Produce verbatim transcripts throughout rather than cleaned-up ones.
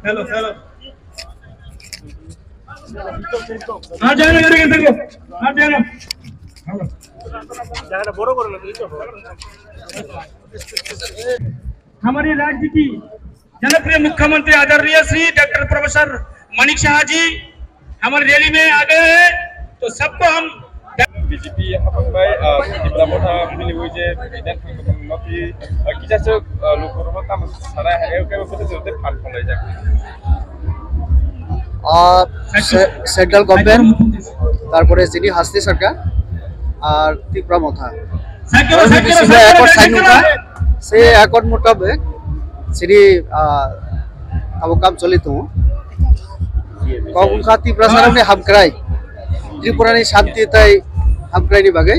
Hello, hello. आप जाना करेंगे तेरे को। आप जाना। हमारे राज्य की जनप्रिय मुख्यमंत्री आदरणीय श्री डॉक्टर प्रोफेसर मानिक साहा जी हमारे रैली में आ गए हैं, तो सबको हम BJP hapang bai, ah, Tipra Motha bini ui je president hapang noti, ah, kisa se, ah, lukurok no tamo sana hai, eh, kebo kebo se te phan phalai jak. Ah, se-, central government, tarpore chini hasti sarkar, ar Tipra Motha. Oro ni bisingo accord sign wngkha, se accord motabek chini, ah, abo kam choli tongo. Kok wngkha Tiprasarokni hamkrai, Tripurani shanti tei hamkraini bagwi,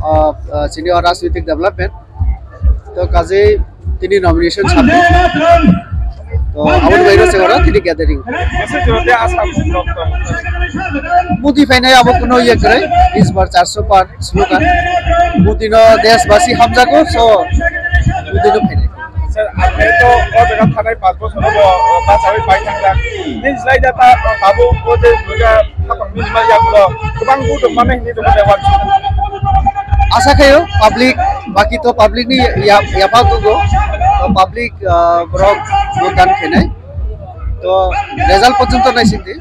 ah, ah, chini o rajnitik development. To kajei tini nomination submit. To aboni bagwi se oro tini gathering. Mudi phainai abo kuno ye kwrwi, is bar charso par slogan. Mudi no deshbasi hamjago, so Mudi no phainai. Sir, apni to o jaga thanai panch bochor bo, o, bachawi pai thangla. Nini slai da ta, abo o je jaga hapang nini ma yagulo kwbang vote rok mano hinwi tongma jai wansuk. Asa khayo public, baki to public ni ya-, yapha tongo. To public, ah, borok vote dan khainai. To result porjonto naisingdi.